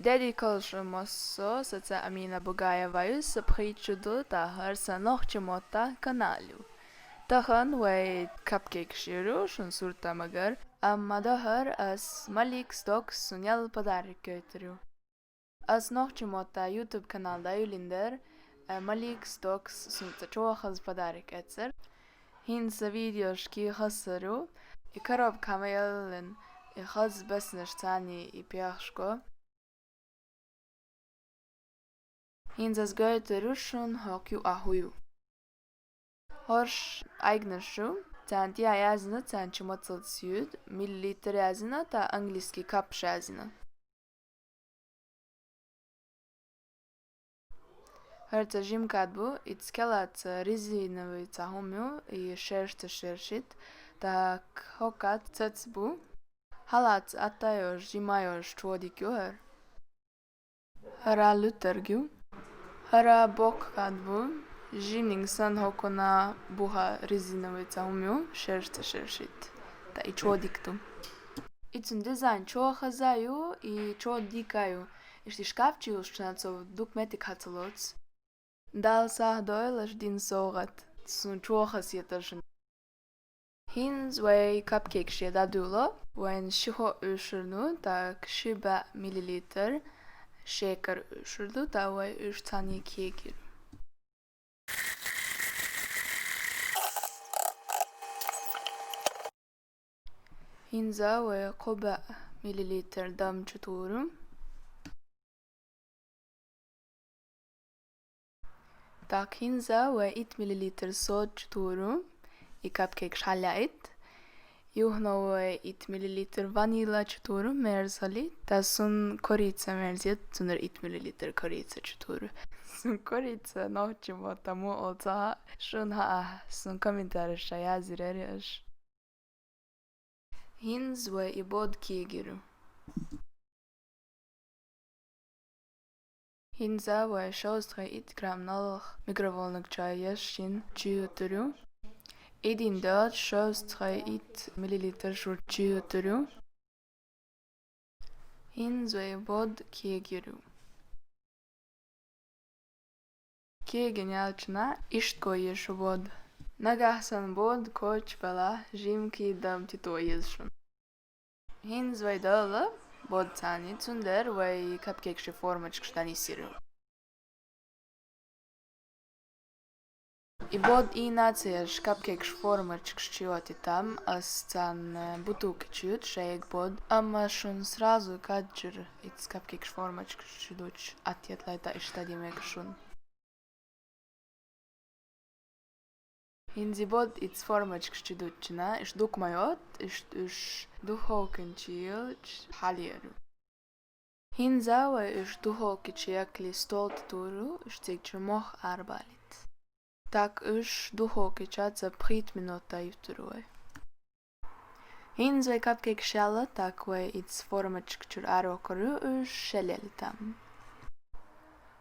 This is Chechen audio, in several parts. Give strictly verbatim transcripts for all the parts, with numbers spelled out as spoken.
Дерригаш массо, саца Амина Бугаева ю, са пхийтта шу ду, тӀаккха хӀара са нохчийн мотта канал ю. Тахан вай капкейкаш йир шун сурта магар, амма дехар аз Малик Стокс сун яла подарок гойтур ю. Аз нохчийн мотта YouTube канал дӀайиллиндар, э, Малик Стокс сунца чӀоагӀа хоза подарок эцар. ХӀинца видеошка хазар ю, и коробка ма яллалца, и хоза беснаш цани и пехашко. ХӀинца аз гойтур ю шун хӀокху юкъа хӀу ю. ХӀорш айгнаш ю, царна тӀехьа язйина, царна чу мацалц юд, миллилитр язйина, тӀаккха английски капш язйина. ХӀара цхьа жима кад бу, из кӀелаца резиновый цхьа хӀума ю, и шершца шершит, тӀаккха хӀокхаца цец бу. Хьалаца атта йолаш, жима йолаш чӀоагӀа дика ю хӀара. ХӀара луьттарг ю. ХӀара боккха кад бу, жиманиг санна хӀокхунна буха резиновый цхьа хӀума ю, шершца шершит. ТӀаккха и чӀоагӀа дика ду. И цун дизайн чӀоагӀа хоза ю, и чӀоагӀа дика ю. Иштта и шкаф чу йолчунна цо дукха моттиг хьа ца лоц. Дала сагӀа дойла шун дина совгӀат. Сона чӀоагӀа хаза хетар шун. ХӀинца вай капкейкаш дӀадуьллу, вайна ши хӀоъ оьшур ду, тӀаккха ши бӀаь миллилитр шекар оьшур ду, тӀаккха вай уьш цхьаьна кегайир. ХӀинца вай кхо бӀаь миллилитр дам чу тур ю. ТӀаккха хӀинца вай итт миллилитр сода чу тур ю, и капкейкаш хьалъяйта. Юханна вай итт миллилитр ванила чу тур ю, мерза хилийта. ТӀаккха сона корица мерза еза, цунна итт миллилитр корица чу тур ю. Сона корица нохчийн мотта муха оал ца хаа, шуна хаа, сона комментареш чу язйийр аша. ХӀинца вай и бод кегайир ю. ХӀинца вай шовзткъеи итт грамм нолх микроволновка чу еш шин чуьютур ю. И дин доацаш шовзткъеи итт миллилитр шура чуьютур ю. ХӀинца вай бод кегайир ю. Кегайна яьлча иштта кой еза шун бод. Нагахь санна бод коча белахь, жимма дам тӀе тоха еза шуна. ХӀинца вай дӀаелла бод цхьаьна, цундела вай капкейкаш формочкаш дӀанисйир ю. И бод ийна ца еш капкейкаш формочкаш чу йоттийта, ас царна бутылка чу ютт шайга бод, амма шуна сразу кад чура из капкейкаш формочкаш чу дувцаш атта ета лайта, иштта де мега шуна. ХӀинца и бод из формочкаш чу дувцачунна, иштта дукха ма йотта, иштта уьш духовка чу йиллача хьалъяр ю. ХӀинца вай уьш духовка чу яккхале стол тӀе тур ю, уьш цига чура мох арабалийта. ТӀаккха уьш духовка чу цхьа пхийтта минот дӀаюттур ю вай. ХӀинца вай капкейкаш яьлла, тӀаккха вай из формочка чура араваккхар ю, уьш шелъялийта.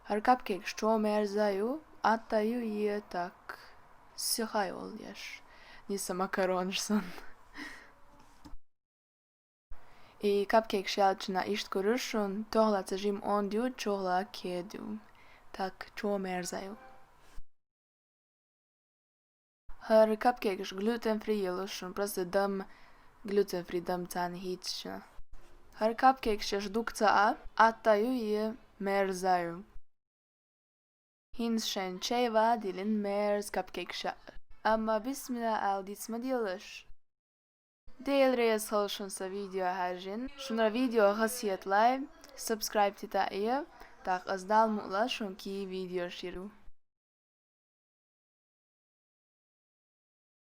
ХӀара капкейкаш чӀоагӀа мерза ю, атта ю е тӀаккха сиха йолаш, нийса макаронаш санна. И капкейкаш яьлча иштта гур ю шуна, тӀехула цхьа жима онда ю, чухула кеда ю. ТӀаккха чӀоагӀа мерза ю. ХӀара капкейкаш глютен-фри йолаш шуна, просто дам, глютен-фри дам царна хийцача. ХӀара капкейкаш еш дукха ца а, атта ю е мерза ю. ХӀинца шайна чай ван диллина мерза капкейкаш яьлар. Амма бисмилла ала дицма делаш. Дела реза хуьлда шуна са видео хьаьржина. Шуна видео хазахетале, сабскрайб де тӀаэца, тӀаккха аз Дала мукъалахь шуна кхы видеош йир ю.